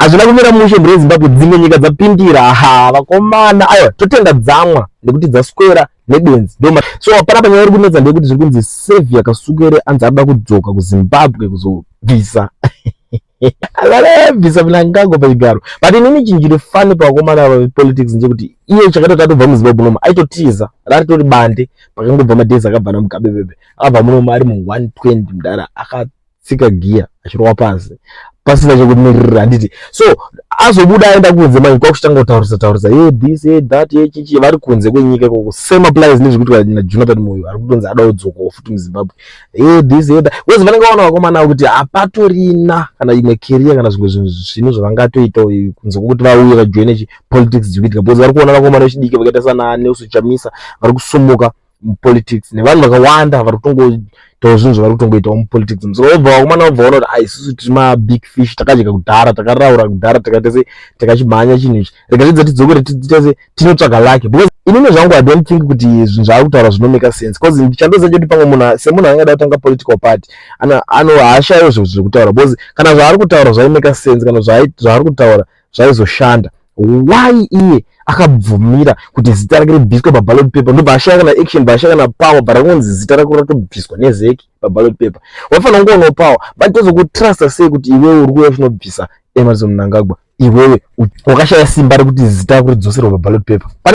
Hazvina kumira mushe mhuri yeZimbabwe, dzimwe nyika dzapindira. Ha, vakomana, aiwa, totenda dzamwa nekuti dzaswera nebenzi. So panapa nyaya iri kunetsa ndeyekuti zviri kunzi Saviour Kasukuwere anzi arikuda kudzoka kuZimbabwe kuzobvisa bvisa Mnangagwa pachigaro. But inini chinhu chiri funny pavakomana ava vepolitics ndechekuti iye chakatoti atobva muZimbabwe munomu aitotiza, raritori bande. Pakangobva madays akabva naMugabe bebe, akabva munomu ari mu120 mudara, akatsika giya achirova pasi pasina chekumirira, handiti? So azobuda aenda kunze manje, kwakuchitanga kutaurisa taurisa, ye this, ye that, ye chichi, vari kunze kwenyika ikoko. Same applies nezvekuitwa naJonathan Moyo, ari kutonzi ada kudzokawo futi muZimbabwe, ye this, ye that, because vanenge vaona vakomana kuti hapatorina kana imwe career kana zvimwe zvinhu zvino zvavangatoitawo kunze kwokuti vauye vajoine politics dziri kuitika, because vari kuona vakomana vechidiki vakaita sana Nelson Chamisa vari kusumuka mupolitics nevanhu vakawanda vari kutongoitawo zvinhu zvavari kutongoitawo mupolitics. So vobva vakomana vobva vaona kuti ai, isusu tiri mabig fish, takadya kudhara, takaraura kudhara, takaita se takachimhanya chinhu ichi, rega tidza tidzokere tiite se tinotsvaga lake. Because inini zvangu I don't think kuti zvinhu zvaari kutaura zvinomake sense, because chandoziva chekuti pamwe munhu semunhu angada kutanga political party ano haashayiwo zvinhu zvekutaura, because kana zvaari kutaura zvaimake sense, kana zvaari kutaura zvaizoshanda, why iye akabvumira kuti zita rake ribviswe paballot paper, ndobva ashaya kana action, bva ashaya kana power, bva rakunzi zita rako ratobviswa neZEC paballot paper? Wafanira kungonawo power, but tozokutrusta sei kuti iwewe uri kuuya uchinobvisa Emmerson Mnangagwa, iwewe wakashaya simba rekuti zita rako ridzoserwe paballot paper?